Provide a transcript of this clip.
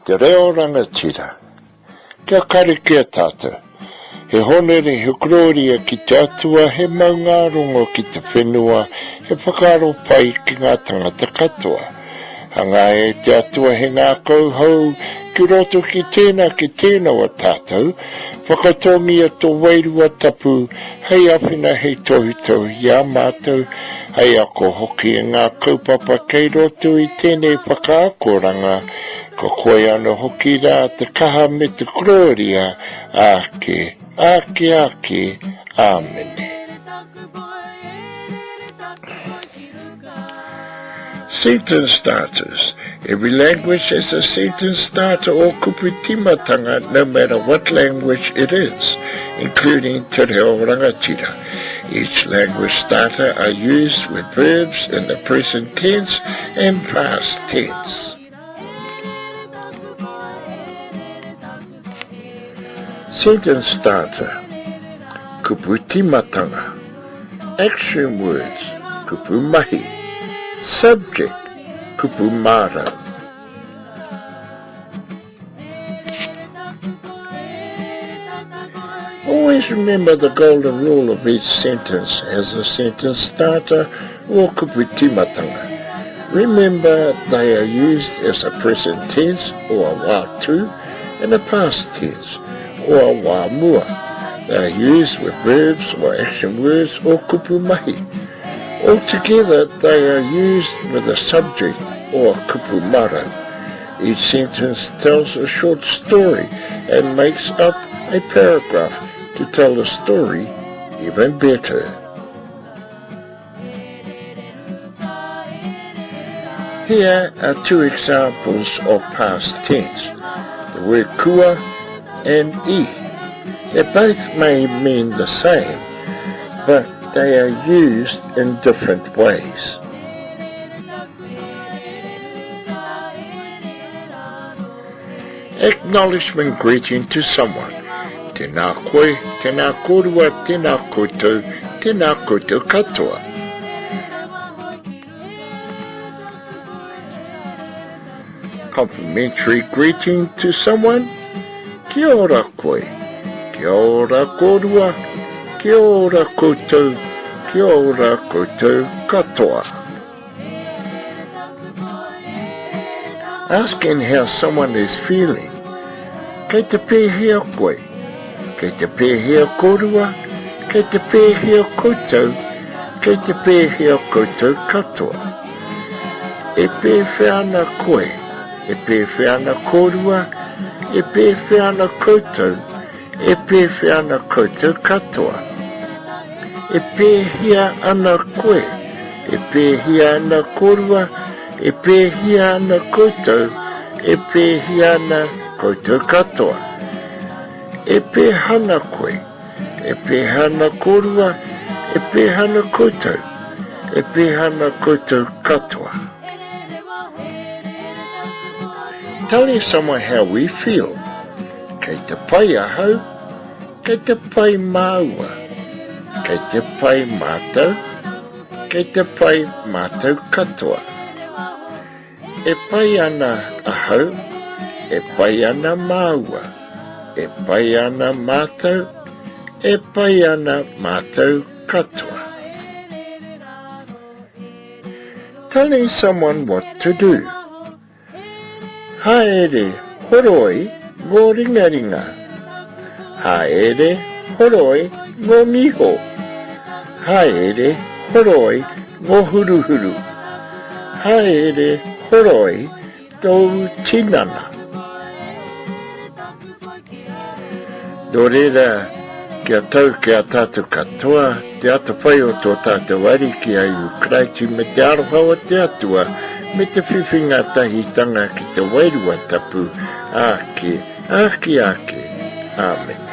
Te reo rangatira. Kia karakia tātou. He honere, he korōria ki te Atua, he maungārongo ki te whenua, he whakaaro pai ki ngā tangata katoa. Hangā e te Atua he ngākau hou ki roto ki tēnā ki tēnā o tātou, whakatōngia tō Wairua Tapu hei āwhina hei tohutohu i a mātou, hei ako hoki i ngā kaupapa kei roto i tēnei whakaakoranga, ka koe anō hoki rā te kaha me te korōria, āke, āke, āke, āmene. Sentence starters. Every language has a sentence starter or kupu timatanga no matter what language it is, including te reo rangatira. Each language starter are used with verbs in the present tense and past tense. Sentence starter, kupu timatanga, action words, kupu mahi, subject, kupu mārau. Always remember the golden rule of each sentence as a sentence starter or kupu timatanga. Remember they are used as a present tense or a wā tū and a past tense or a wā mua. They are used with verbs or action words or kupu mahi. Altogether, they are used with a subject or a kupu marau. Each sentence tells a short story and makes up a paragraph to tell the story even better. Here are two examples of past tense, the word kua and e. They both may mean the same, but they are used in different ways. Acknowledgement greeting to someone. Tēnā koe, tēnā kōrua, tēnā koutou, tēnā koutou katoa. Complimentary greeting to someone. Kia ora koe, kia ora kōrua, kia ora koutou, kia ora koutou katoa. Asking how someone is feeling. Kei te pēhea koe? Kei te pēhea kōrua? Kei te pēhea koutou? Kei te pēhea koutou katoa? E pēwhea ana koe? E pēwhea ana kōrua? E pēwhea ana koutou? E pēwhea ana koutou katoa? E pēhea ana koe? E pēhea ana kōrua? E pēhea ana koutou? E pēhea ana koutou katoa? E pēhea ana koe? E pēhea ana kōrua? E pēhea ana koutou? E pēhea ana koutou katoa? Telling someone how we feel. Kei te pai ahau, kei te pai māua, kei te pai mātou, kei te pai mātou katoa. E pai ana ahau, e pai ana māua, e pai ana mātou, e pai ana mātou katoa. Telling someone what to do. Haere horoi ngō ringaringa. Haere horoi ngō niho. Haere horoi ngō huruhuru. Haere horoi tōu tinana. Nō reira, kia tau ki a tātou katoa te atawhai o tō tātou Ariki a Ihu Karaiti me te aroha o te Atua me te whiwhinga tahitanga ki te Wairua Tapu, āke, āke, āke. Āmene.